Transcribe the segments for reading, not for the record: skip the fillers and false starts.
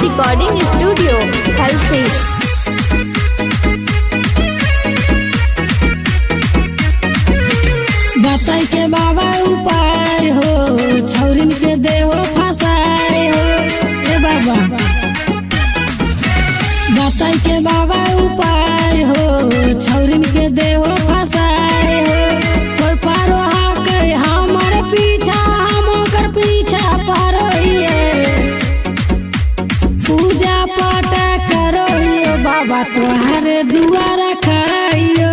Recording Studio, Halsi. बताई के बाबा उपाय हो, छौरिन के देहो फसाए हो। ए बाबा, बताई के बाबा उपाय हो, छौरिन के देहो फसाए हो। कोई पारोहा करे हमर पीछा, हम ओकर पीछा परोहिए। पूजा पाठ करोहियो बाबा तोहरे दुआरा खड़ाइयो।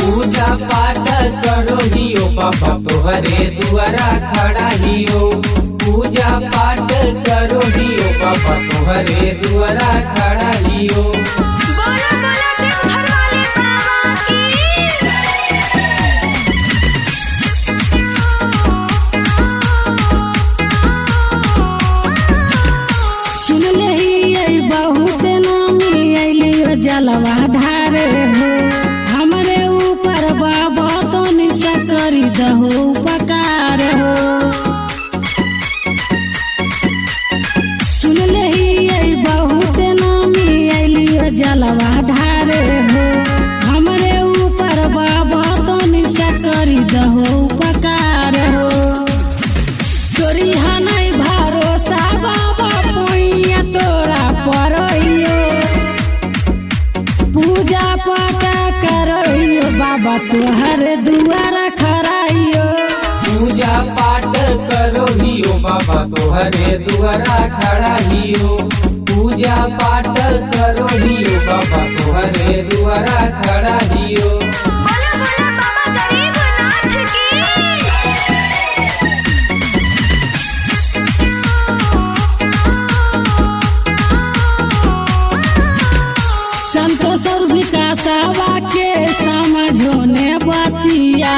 पूजा पाठ करो हियो बाबा तोहरे दुआरा खड़ा हियो। पूजा पाठ करो हियो बाबा तोहरे दुआरा खड़ा हियो। बोलो बोलो देवघर वाले बाबा की। सुन लेही बहुत नामी अली जलवा ढारे हो, हमरे ऊपर बाबा तो निशा करी दहो उपकार हो। सुन लेही बहुत नामी अली जलवा ढारे हो, हमरे ऊपर बाबा तो निशा करी दहो उपकार हो। तोरी हनाई भरोसा बाबा पोइया तोरा परइयो। पूजा पाठ करइयो बाबा तोहर दुआरा खड़ाइयो। पूजा पाठ करो हियो बाबा तोहरे दुआरा खड़ा हियो। पूजा पाठ करो हियो बाबा तोहरे दुआरा खड़ा हियो। बोलो बोलो बाबा गरीबनाथ की। संतोष और विकासवा के समझो ने बतिया,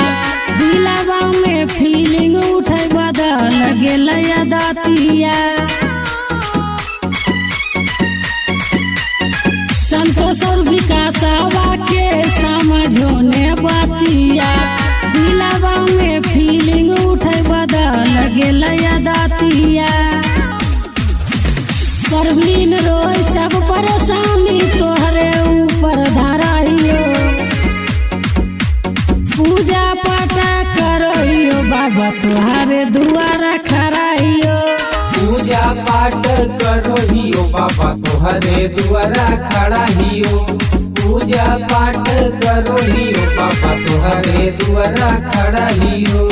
दिलवा में फीलिंग उठे बदल गेल दतिया। संतोष और विकासवा के समझो ने बतिया, दिलवा में फीलिंग उठे बदल गेल दतिया। परवीन रोय सब परेशानी तोहरे ऊपर धराइयो। पूजा पाठ करोइयो बाबा तोहरे दुआरा खड़ाइयो। पूजा पाठ करो हियो बाबा तोहरे दुआरा खड़ा हियो। पूजा पाठ करो हियो बाबा तोहरे दुआरा खड़ा हियो।